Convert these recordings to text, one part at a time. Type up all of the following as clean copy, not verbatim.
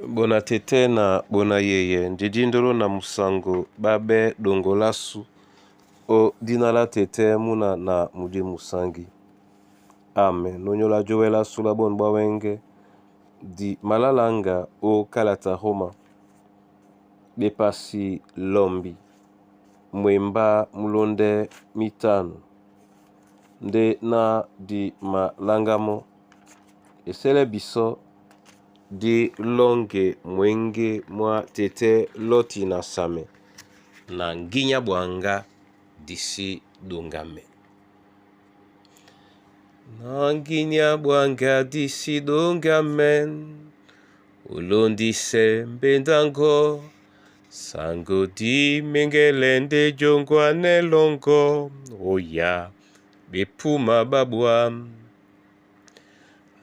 Bona tete na bona yeye ndi dindolo na musango babe dongolasu o dina la tete muna na mudimu sangi. Amen. Nonyola jowe lasu la bonu bwa wenge di malalanga o kalata Roma bepasi lombi mwemba mulonde mitano nde na di malangamo esele biso di longe mwenge mwa tete loti na same na nginya bwanga disi dongame. Na nginya bwanga disi dongame olondise mbendango sango di mengele nde jongwane longo oya bepuma babwa.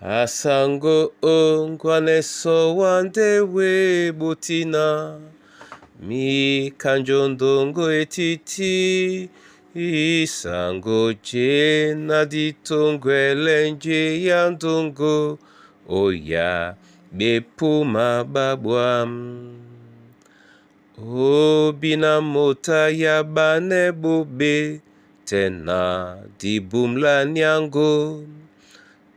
Asango o ngwane so wande we botina mikanjo ndongo etiti isango je na ditongwele nje ya ndongo oya bepuma babwa. Obina mota ya bane bobe tena dibumla nyango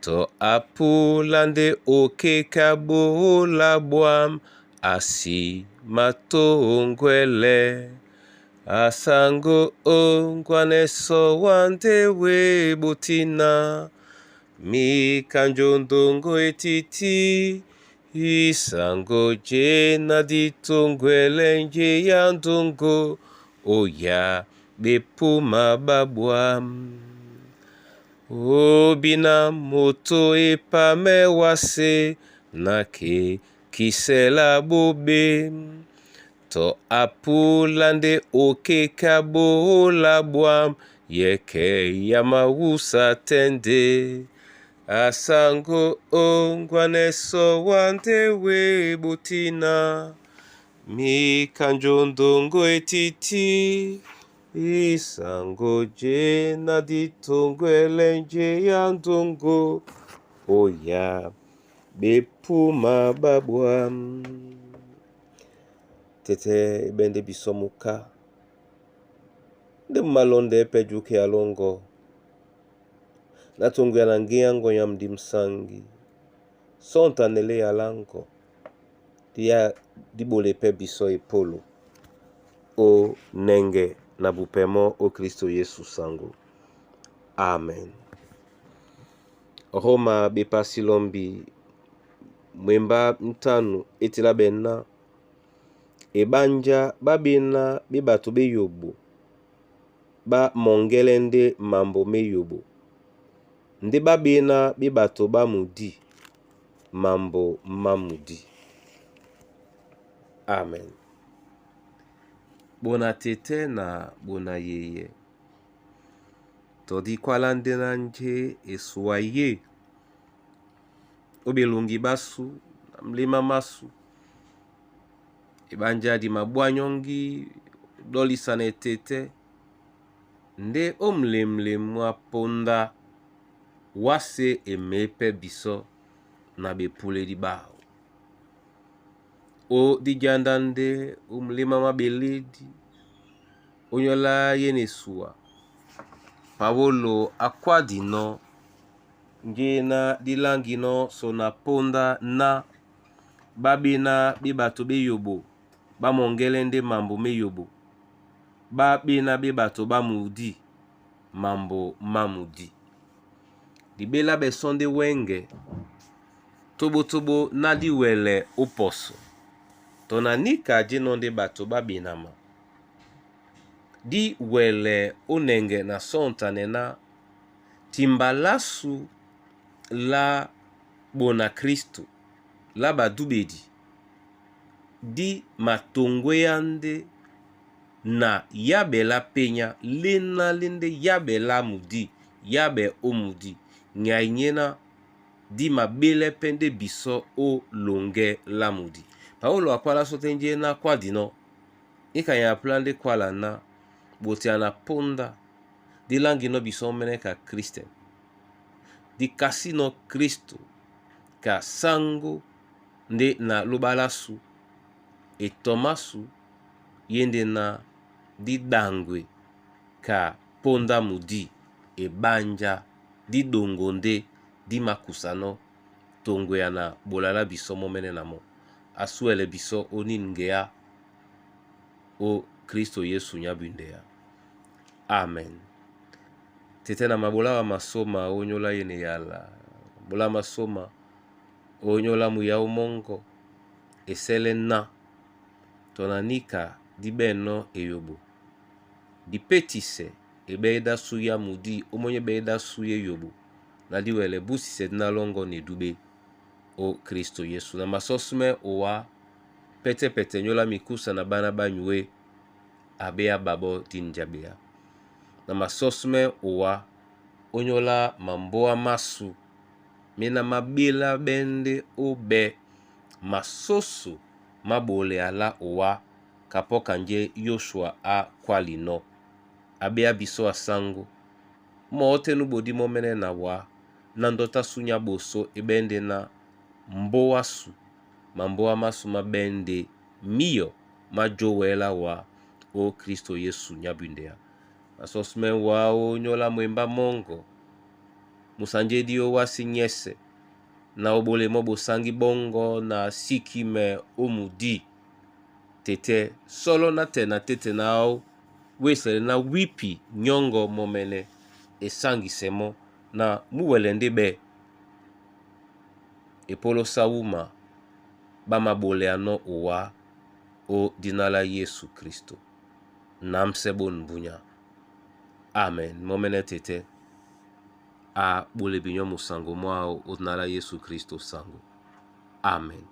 to apula nde okeka bola bwam asi matongwele asango o ngwane so wande we botina mikanjo ndongo etiti isango je na ditongwele nje ya ndongo oya bepuma babwa. Obina moto epame wase nake kisela bobe to apula nde okeka bola bwam yeke ya mawusa tende asango o ngwane so wande we botina mikanjo ndongo etiti isango je na ditongwele nje ya ndongo oya bepuma babwa. Tete ebende biso moka nde malonde epe juke ya longo natongo ya na ngiango ya mdimsangi sontanele ya lango dia dibolepe biso epolo o nenge na bupemo o Kristo Yesu sango. Amen. Roma bepasi lombi mwemba ntanu etela bena ebanja babena be bato beyobo ba mongele nde mambo meyobo nde babena be bato ba mudi mambo ma mudi. Amen. Bona tete na bona yeye todikwala nde na nje eswa ye obelongi basu na mlema masu ebanja di mabwanyongi dolisa na etete nde omlemle mwa ponda wase emepe biso na bepuledi bao o dijanda nde omlema mabeledi onyola ye na eswa Paulo akwadino nge na dilangino so na ponda na babena be bato beyobo bamongele nde mambo meyobo babena be bato ba mudi mambo ma mudi. Dibela beso nde wenge tobotobo na diwele oposo to na nika dino nde bato babenama di wele onenge na sontane na timbalasu la bona Kristo la badubedi di matongweya nde na yabela penya lena le nde yabela mudi yabe omudi nyai nyena di mabele pe nde biso o longe la mudi. Paulo akwala so te nje na kwadino ikanya pula nde kwala na botia na ponda dilangino biso mene ka Christian di kasino Kristo ka sango Ndé na lóɓá lásu, etɔ másu yé ndé ná dí ɗaŋgwe ka póndá mudí eɓánjá dí ɗoŋgo ndé dí mākusanɔ́ toŋgoya na ɓola lá bisɔ́ mɔ́mɛ́nɛ́ na mɔ́. A súwɛlɛ bisɔ́ ónîn ŋgeá ó Kristo Yesu nyá bwindɛa. Amen. Tete na mabola wa masoma onyola yene yala. Bola masoma onyola muyáu mɔ́ŋgɔ esɛlɛ ná tɔ na níka dí ɓɛ̂nɔ́ eyoɓo. Di pétisɛ e ɓɛ́ édásu yá mudí ómɔ́ny é ɓɛ́ édásu éyoɓo na dí wɛlɛ búsisɛ dí ná lɔ́ŋgɔ́ na edúɓé ó Kristo Yesu. Na masɔsmɛ owá pɛ́tɛ́pɛtɛ nyóla mikusa na ɓána ɓá nyué aɓé á ɓaɓɔ́ dí njáɓea. Na masɔsmɛ owá ónyólá mambóa másu méná má ɓéláɓɛ́ ndé óɓɛ́ masóso má ɓolea lá owá kapɔ́ kanjé Yóshua á kwálinɔ́. Aɓé á bisɔ́ a sáŋgó. Mɔ́ tɛ́ nú ɓodí mɔ́mɛ́nɛ́ na wá na ndɔ́ tá sú nyá ɓosó e ɓɛ́ ndé ná mbóa ásu, mambóa másu má ɓɛ́ ndé míyɔ má jówɛɛ́ lá wá ó Kristo Yesu nyá bwindɛa. Masɔsmɛ wá ónyólá mwembá mɔ́ŋgɔ musanjédi ówásí nyɛ́sɛ̄ na ó ɓólɛ mɔ́ ɓosáŋgí ɓɔ́ŋgɔ́ na síkímɛ ó mudí tetɛ́ sɔ́lɔ́ nátɛɛ na têtɛ́ na áō wésɛlɛ ná wípi nyɔ́ŋgɔ mɔ́mɛ́nɛ́ esáŋgisɛ mɔ́ na mú wɛlɛ ndé ɓɛ́ epólósá wúma ɓá māɓoleanɔ́ owá ó dina lá Yesu Kristo. Námsɛ́ ɓôn mbúnya. Amen. Mɔ́mɛ́nɛ́ tetɛ́ a ɓole binyɔ́ musango mwáō ó dina lá Yesu Kristo sango. Amen.